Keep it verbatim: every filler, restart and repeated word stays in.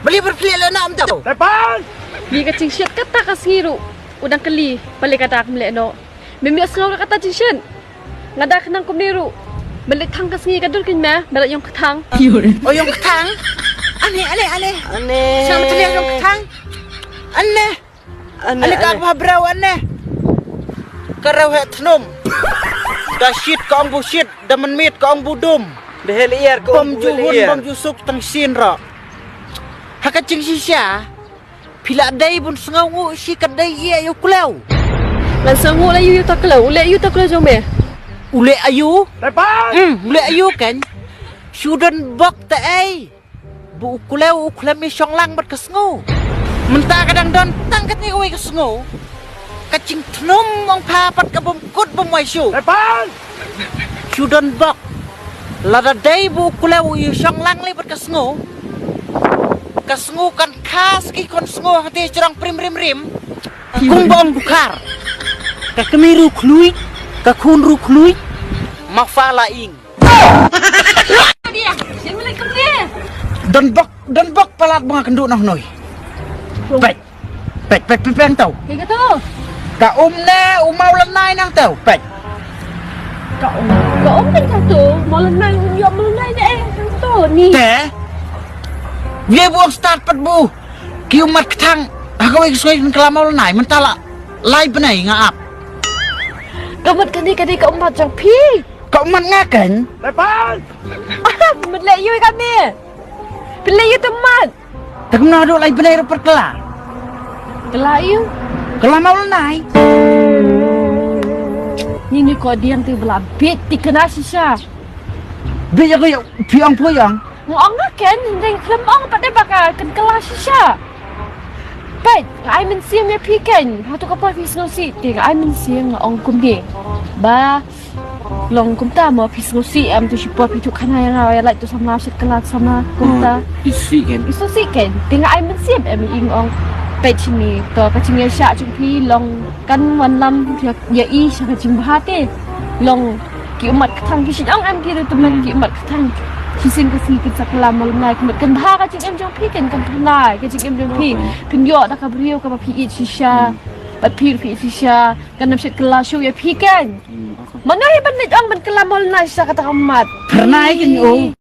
Balei phi leh noh mynta? Ïa ka jingshit kata ka sngi ruh u dang kylli balei kata kam leh noh. Me me sngew ruh kata jingshit. Nga da khnang kumne ruh. Balei thang ka sngi ka dur kin me balei ïong kthang. O ïong kthang. Ane ane ane. Ane. Sam tliang ïong kthang. Ane. Ane ka ba brau ane. Ka rau he thnum. Da shit ka ong bu shit, da mynmiet ka ong bu dum. Behel ier ka ong bu ju hun, bam ju suk tang shin ra. Ha ka jingshisha. Phi la dei bun sngew ngu shi ka dei ïa ïa u klew. Ngan sngew ngu la ïa u ta klew, u leh ïa u ta klew jong me. U leh ayu? Hmm, u leh ayu kan. Shu don bok ta ei. Bu u klew u khlem ïa shong lang bad ka sngew. Mynta ka dang don tang katni uwei ka sngew. Ka jingthnum ong pha pat ka bum kut bum wai shu. Shu don bok. Lada dei bu u klew u ïa shong lang lei bad ka sngew. Ka sngew kan kha ski kon sngew hati jrong prim rim rim. Kum bong bukhar. Ka kmi ru khlui, ka khun ru khlui. Ma fa la ing. Don bok, don bok palat bunga kendu noh noi. Pek, pek, pek, pek, pek tau. Kato. Ka um ne, u mau lenai nang tau. Pek. Ka um, ka um kan kato. Mau lenai, um yo mau lenai ne, eh, kato ni. Te. Ye buang start pat bu. Ki umat ktang. Aku ik soi kan kelamau lenai. Mentala. Lai benai nga ap. Ka mat kani kani ka umat jong phi. Ka umat nga kan. Lepas. Mat le yui kami. Phi le yui temat. Tak mena duk lai benai rupat kela. Kela yui. Kela mau lenai. Ni ni ko diang ti bela bit ti kena shisha. Bit aku yuk piang puyang. Ngong nga ken ding klem ong pat dei baka ken kela shisha. Peit, nga ai mynsiem ïa phi ken. Hato ka por phi sngewsih te nga ai mynsiem nga ong kumne. Ba long kumta mo phi sngewsih em tu shipor phi tu khana ïa nga ïa lait tu sama shit kela sama kumta. Phi sngewsih ken. Phi sngewsih ken. Te nga ai mynsiem em ïa ong. Peit shini to ka jingïashah jong phi long kan wan lam ïa ïa i sha ka jingbha te. Long ki umat kthang ki shin ong em ki ruh tymmen ki umat kthang. Shisien ka sngi kin sa kela mo lyngngai ki mat kan bha ka jingim jong phi ken kan pynlai ka jingim jong phi. Phin ïoh da ka briew kaba phi ïeit shisha. Bad phi ruh phi ïeit shisha. Kan ym shit kela shuh ïa phi ken. Ma nga hi ban leit ong ban kela mo lyngngai shisha kata ka mat. Pyrnai ken ong.